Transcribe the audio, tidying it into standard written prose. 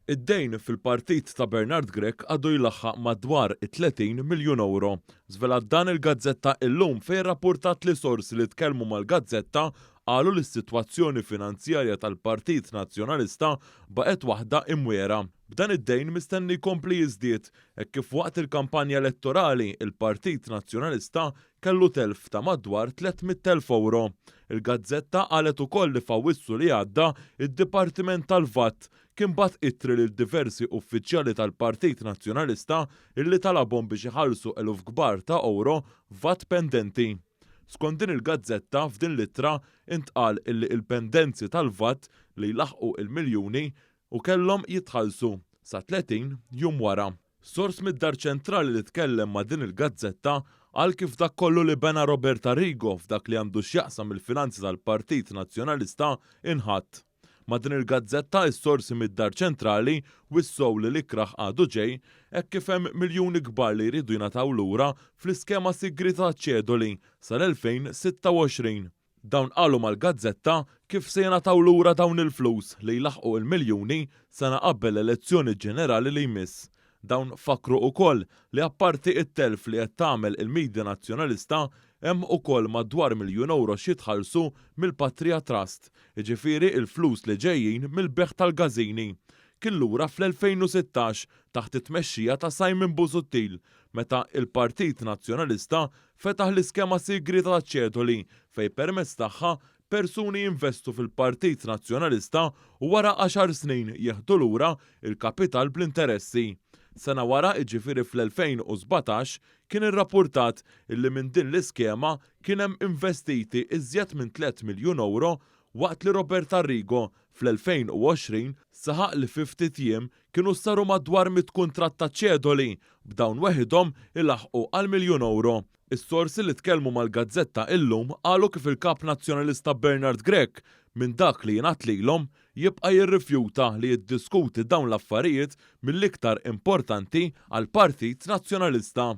Id-dejn fil-partit ta' Bernard Grech għadu jlaħħaq madwar it-30 miljun ewro. Żvelat dan il-gazzetta Illum fejn irrappurtat li sorsi li tkellmu mal-gazzetta qalu li s-sitwazzjoni finanzjarja tal-Partit Nazzjonalista baqgħet waħda imwiegħra. B'dan id-dejn mistenni jkompli jiżdied hekk kif waqt il-kampanja elettorali il-Partit Nazzjonalista kellu telf ta' madwar 300,000 ewro. Il-gazzetta qalet ukoll li f'Awwissu li għadda id-Dipartiment tal-VAT kien bagħat ittri lil diversi uffiċjali tal-Partit Nazzjonalista illi talabhom biex iħallsu eluf kbar ta' ewro vat pendenti. Skont din il-gazzetta, f'din l-ittra intqal illi il-pendenzi tal-VAT li jlaħħqu il-miljuni u kellhom jitħallsu sa 30 jum wara. Sors mid-Dar Ċentrali li tkellem ma' din il-gazzetta qal kif dak kollu li bena Robert Arrigo f'dak li għandu x'jaqsam il-finanzi tal-Partit Nazzjonalista inħatt. Ma' din il-gazzetta is-sorsi mid-Dar Ċentrali wissew li l-ikrah għadu ġej hekk kif hemm miljuni kbar li jridu jingħataw lura fl-iskema sigrieta taċ-ċedoli sal-2026. Dawn qalu mal-gazzetta kif se jingħataw lura dawn il-flus li jlaħħqu il-miljuni sena qabel l-elezzjoni ġenerali li jmiss. Dawn fakkru ukoll li apparti it-telf li qed tagħmel il-media nazzjonalista hemm ukoll madwar miljun ewro x'jitħallsu mill-Patria Trust, jiġifieri il-flus li ġejjin mill-bejgħ tal-każini. Kien lura fl-2016 taħt it-tmexxija ta' Simon Busuttil meta il-Partit Nazzjonalista fetaħ l-iskema sigrieta taċ-ċedoli fejn permezz tagħha persuni jinvestu fil-Partit Nazzjonalista u wara 10 snin jieħdu lura il-kapital bl-interessi. Sena wara, jiġifieri fl-2017, kien irrappurtat illi minn din l-iskema kien hemm investiti iżjed minn 3 miljun ewro waqt li Robert Arrigo fl-2020 saħaq li fi ftit jiem kienu saru madwar 100 kuntratt ta' ċedoli b'dawn weħidhom ilaħħqu għal miljun ewro. Is-sorsi li tkellmu mal-gazzetta Illum qalu kif il-Kap Nazzjonalista Bernard Grech minn dak li jingħad lilhom jibqa' jirrifjuta li jiddiskuti dawn l-affarijiet mill-iktar importanti għall-Partit Nazzjonalista.